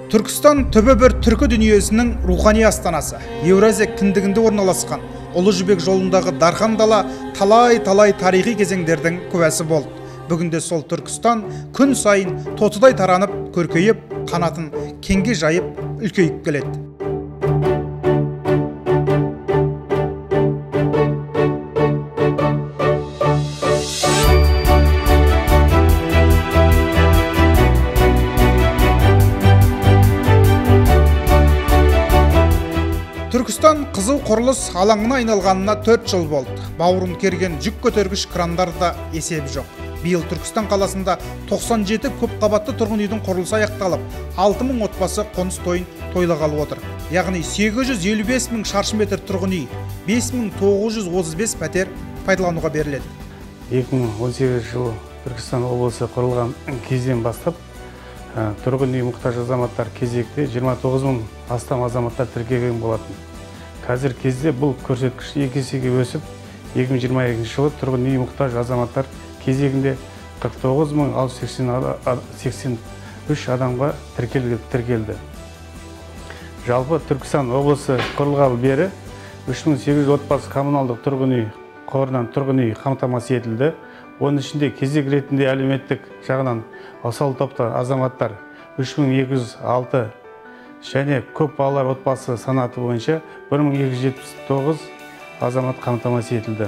Түркістан түбі бір түркі дүниесінің рухани астанасы. Еуразия кіндігінде орналасқан Ұлы Жібек жолындағы дархан дала талай-талай тарихи кезеңдердің куәсі болды. Бүгінде сол Түркістан күн сайын тотыдай таранып, көркейіп, қанатын кеңге жайып, үлкейіп келеді. Түркістан қызу құрылыс алаңына айналғанына 4 жыл болды. Бауырын керген жүк көтергіш крандарда есеп жоқ. Биыл Түркістан қаласында 97 көпқабатты тұрғын үйдің құрылысы аяқталып, 6000 отбасы қоныс тойын тойлағалы отыр. Яғни 855 мың шаршы метр тұрғын үй, 5935 пәтер пайдалануға беріледі. 2018 жылы Түркістан облысы құрылған кезден бастап тұрғын үй мұқтаж азаматтар кезекте 29 мың астам азаматтар тіркелген болатын. Қазір кезде бұл көрсеткіш екі есеге өсіп, 2022 жылы тұрғын үй мұқтаж азаматтар кезегінде 49 683 адамға тіркелді. Жалпы Түркістан облысы құрылғалы бері 3800 отбасы коммуналдық тұрғын үй қорынан тұрғын үй қамтамасыз етілді. Оның ішінде кезек ретінде әлеуметтік жағынан осал топта азаматтар 3206 және көп балалар отбасы санаты бойынша 1279 азамат қамтамасыз етілді.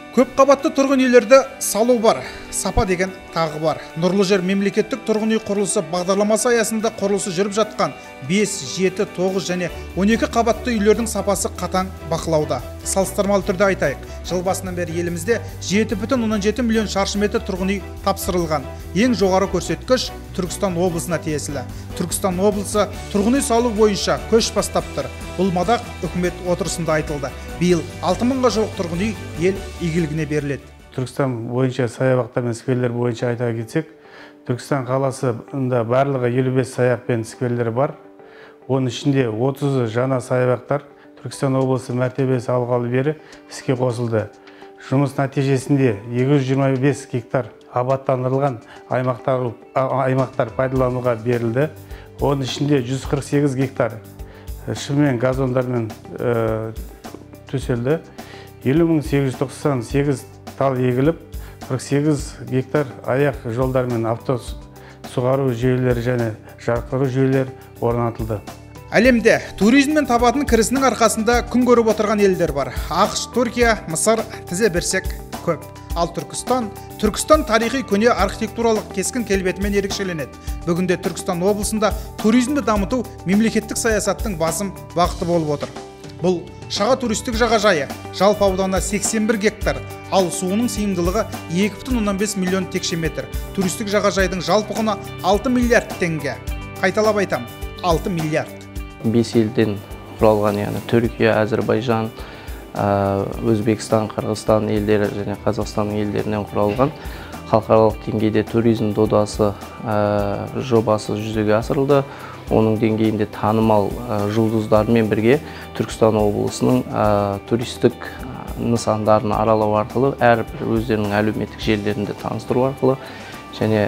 Көп қабатты тұрғын үйлерді салу бар, сапа деген тағы бар. Нұрлы жер мемлекеттік тұрғын үй құрылысы бағдарламасы аясында құрылысы жүріп жатқан 5, 7, 9 және 12 қабатты үйлердің сапасы қатаң бақылауда. Салыстырмалы түрде айтайық, жыл басынан бері елімізде 7,7 миллион шаршы метр тұрғын үй тапсырылған. Ең жоғары көрсеткіш Түркістан облысына тиесілі. Түркістан облысы тұрғын үй салу бойынша көш бастап тұр. Бұл мадақ үкімет отырысында айтылды. Биыл 6000-ға жуық тұрғын үй ел игілігіне беріледі. Түркістан бойынша саябақтар мен скверлер бойынша айта кетсек, Түркістан қаласында барлығы 55 саяқ пен скверлер бар. Оның ішінде 30-ы жаңа саябақтар Түркістан облысы мәртебесі алғалы бері іске қосылды. Жұмыс нәтижесінде 225 гектар абаттандырылған аймақтар пайдалануға берілді. Оның ішінде 148 гектар шыммен газондармен төселді. 50898 тал егіліп, 48 гектар аяқ жолдармен авто суғару жүйелері және жарықтандыру жүйелері орнатылды. Әлемде туризмнен табатын кірісінің арқасында күн көріп отырған елдер бар. АҚШ, Түркия, Мысыр тізе берсек көп. Ал Түркістан тарихи көне архитектуралық кескін келбетімен ерекшеленеді. Бүгінде Түркістан облысында туризмді дамыту мемлекеттік саясаттың басым бағыты болып отыр. Бұл Шаға туристік жағажайы, жалпы ауданы 81 гектар, ал суының сыйымдылығы 2,5 миллион текше метр. Туристік жағажайдың жалпы құны 6 миллиард теңге. Қайталап айтам, 6 миллиард. 5 елден құралған, яғни Түркия, Әзірбайжан, Өзбекстан, Қырғызстан елдері және Қазақстанның елдерінен құралған халықаралық деңгейде туризм додасы жобасы жүзеге асырылды. Оның деңгейінде танымал жұлдыздармен бірге Түркістан облысының туристік нысандарын аралау арқылы, әрбір өздерінің әлеуметтік желілерінде таныстыру арқылы және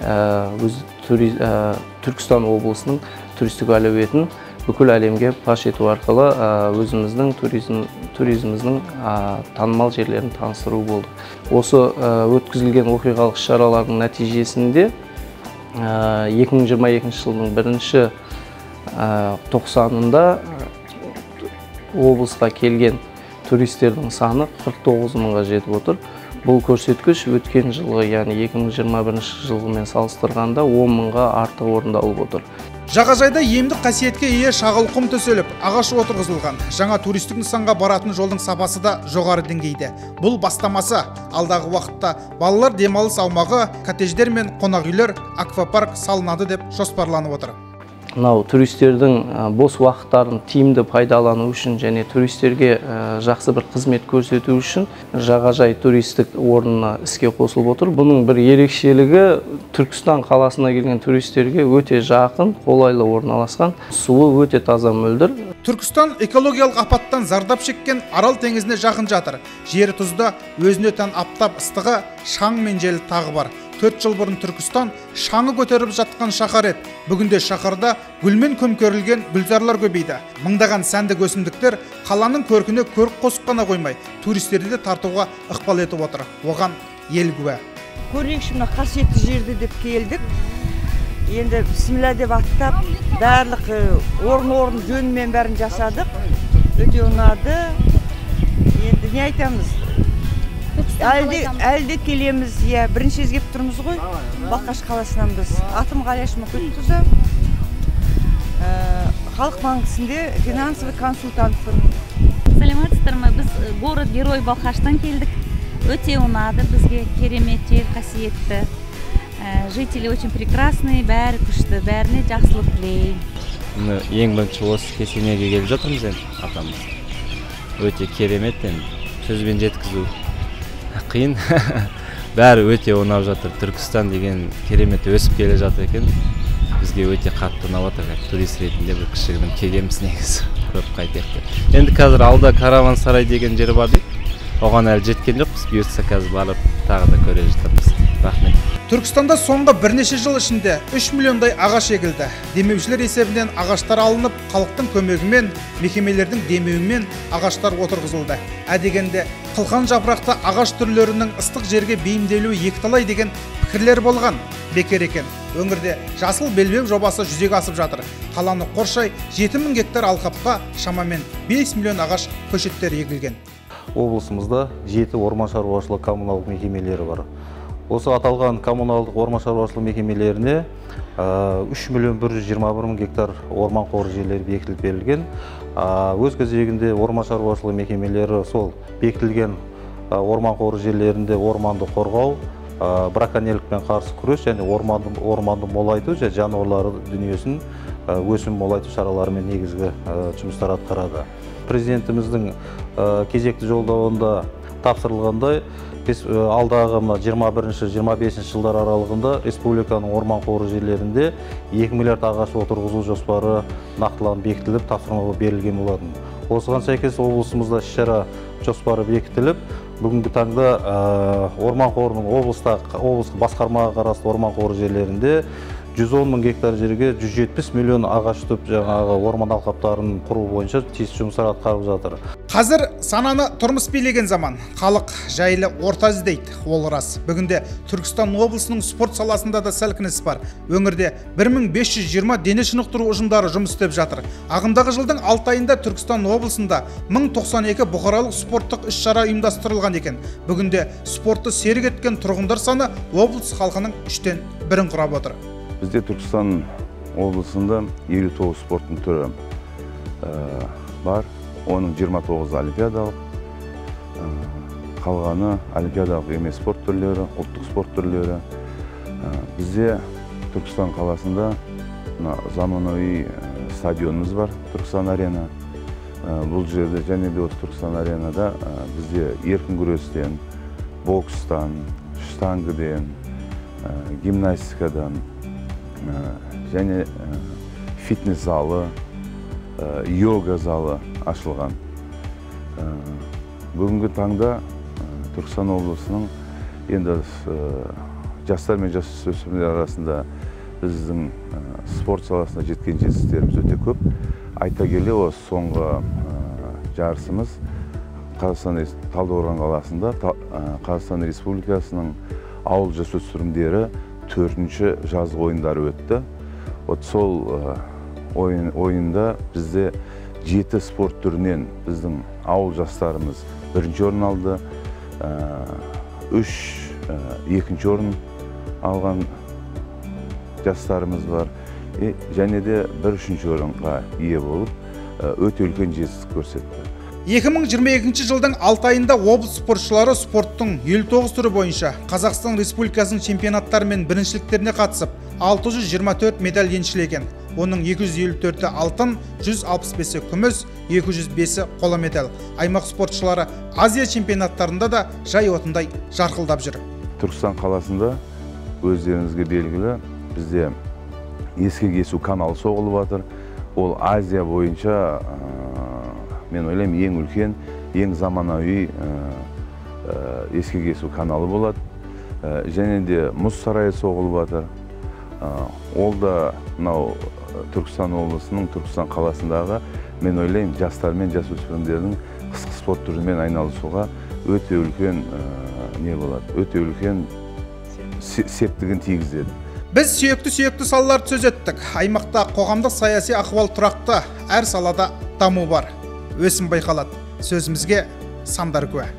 Түркістан облысының туристік әлеуетін бүкіл әлемге паш ету арқылы өзіміздің туризміміздің танымал жерлерін таныстыру болды. Осы өткізілген оқиғалық іс-шаралардың нәтижесінде 2022 жылдың бірінші тоқсанында облысқа келген туристердің саны 49 мыңға жетіп отыр. Бұл көрсеткіш өткен жылғы, яғни 2021 жылғымен салыстырғанда 10 мыңға артық орындалып отыр. Жағажайда емдік қасиетке ие шағыл құм төселіп, ағаш отырғызылған. Жаңа туристік нысанға баратын жолдың сапасы да жоғары деңгейде. Бұл бастамасы алдағы уақытта балалар демалыс аумағы, коттедждер мен қонақ үйлер, аквапарк салынады деп жоспарланып отыр. Мынау туристердің бос уақыттарын тиімді пайдалану үшін және туристерге жақсы бір қызмет көрсету үшін жағажай туристік орнына іске қосылып отыр. Бұның бір ерекшелігі Түркістан қаласына келген туристерге өте жақын, қолайлы орналасқан, суы өте таза, мөлдір. Түркістан экологиялық апаттан зардап шеккен Арал теңізіне жақын жатыр. Жері тұзды, өзіне тән аптап ыстығы, шаң мен жел тағы бар. 4 жыл бұрын Түркістан шаңы көтеріп жатқан шаһар еді. Бүгінде шаһарда гүлмен көмкерілген гүлзарлар көбейді. Мыңдаған сәндік өсімдіктер қаланың көркіне көрік қосып қана қоймай, туристерді де тартуға ықпал етіп отыр. Оған ел куә. Көрейікші мына қасиетті жерді деп келдік. Енді бісміллә деп аттап, барлық орын-орын жөнімен бәрін жасадық. Өте ұнады. Енді не айтамыз? Әлі де келеміз, иә, бірінші рет келіп тұрмыз ғой. Балқаш қаласынан біз. Атым Ғалияш Мұхитқызы. Халық банкісінде финансовый консультантпын. Саламатсыздар ма? Біз город герой Балқаштан келдік. Өте ұнады бізге, керемет жер, қасиетті. Жители очень прекрасные, бәрі күшті, бәріне жақсылық тілеймін. Ең бірінші осы кесенеге келіп жатырмыз енді, атамыз. Өте керемет енді, сөзбен жеткізу қиын. Бәрі өте ұнап жатыр. Түркістан деген керемет өсіп келе жатыр екен. Бізге өте қатты ұнап жатыр. Турист ретінде бір кішігірім келгенбіз негізі, көріп қайтайық деп. Енді қазір алда караван сарай деген жер бар дейді. Оған әлі жеткен жоқпыз. Бұйыртса қазір барып тағы да көре жатармыз. Рахмет. Түркістанда соңғы бірнеше жыл ішінде 3 миллиондай ағаш егілді. Демеушілер есебінен ағаштар алынып, халықтың көмегімен, мекемелердің демеуімен ағаштар отырғызылды. Әдегенде қылқан жапырақты ағаш түрлерінің ыстық жерге бейімделуі екіталай деген пікірлер болған. Бекер екен. Өңірде жасыл белбеу жобасы жүзеге асып жатыр. Қаланы қоршай 7000 гектар алқапқа шамамен 5 миллион ағаш көшеттері егілген. Облысымызда 7 орман шаруашылық коммуналдық мекемелері бар. Осы аталған коммуналдық орман шаруашылық мекемелеріне 3 миллион 121 мың гектар орман қоры жерлері бекітіліп берілген. Өз кезегінде орман шаруашылық мекемелері сол бекітілген орман қоры жерлерінде орманды қорғау, браконьерлікпен қарсы күрес және орманды молайту және жануарлар дүниесін өсім молайту шараларымен негізгі жұмыстар атқарады. Президентіміздің кезекті жолдауында тапсырылғандай, алдағы 21-25 жылдар аралығында республиканың орман қоры жерлерінде 2 миллиард ағаш отырғызу жоспары нақтыланып бекітіліп, тапсырма берілген болатын. Осыған сәйкес облысымызда іс-шара жоспары бекітіліп, бүгінгі таңда орман қорының облыстық басқармаға қарасты орман қоры жерлерінде 110 мың гектар жерге 170 миллион ағаш түп жаңағы орман алқаптарын құру бойынша тиісті жұмыстар атқарып жатыр. Қазір сананы тұрмыс билеген заман. Халық жайлы орта іздейді, ол рас. Бүгінде Түркістан облысының спорт саласында да сәлкініс бар. Өңірде 1520 дене шынықтыру ұжымдары жұмыс істеп жатыр. Ағымдағы жылдың 6 айында Түркістан облысында 1092 бұқаралық спорттық іс-шара ұйымдастырылған екен. Бүгінде спортты серік еткен тұрғындар саны облыс халқының 1/3-ін құрап отыр. Бізде Түркістан облысында 59 спорттың түрі бар. Оның 29-ы олимпиадалық, қалғаны олимпиадалық емес спорт түрлері, ұлттық спорт түрлері. Бізде Түркістан қаласында заманауи стадионымыз бар, Түркістан арена. Бұл жерде және де осы Түркістан аренада бізде еркін күрестен, бокстан, штангіден, гимнастикадан және фитнес залы, йога залы ашылған. Бүгінгі таңда Түркістан облысының енді жастар мен жасөспірімдер арасында біздің спорт саласында жеткен жетістіктеріміз өте көп. Айта келе осы соңғы жарысымыз Қазақстан Талдықорған қаласында Қазақстан Республикасының ауыл жасөспірімдері 4-ші жазғы ойындары өтті. Вот сол ойында бізде 7 спорт түрінен біздің ауыл жастарымыз 1-ші орын алды, 3 2-ші орын алған жастарымыз бар. Және де 1-3-ші орынға ие болып, өте үлкен жетістік көрсетті. 2022 жылдың 6 айында облыс спортшылары спорттың 59 түрі бойынша Қазақстан Республикасының чемпионаттары мен біріншіліктеріне қатысып, 624 медаль еншілеген. Оның 254-і алтын, 165-і күміс, 205-і қола медаль. Аймақ спортшылары Азия чемпионаттарында да жай отындай жарқылдап жүр. Түркістан қаласында өздеріңізге белгілі бізде ескек есу каналы соғылып жатыр. Ол Азия бойынша мен ойлаймын ең үлкен, ең заманауи ескек есу каналы болады. Және де мұз сарайы соғылып жатыр. Ол да мынау Түркістан облысының, Түркістан қаласындағы, мен ойлаймын, жастар мен жасөспірімдердің қысқы спорт түрімен айналысуға өте үлкен не болады, өте үлкен септігін тигізеді. Біз сүйекті салаларды сөз еттік. Аймақта қоғамдық саяси ахуал тұрақты, әр салада даму бар. Өсім байқалады. Сөзімізге сандар куә.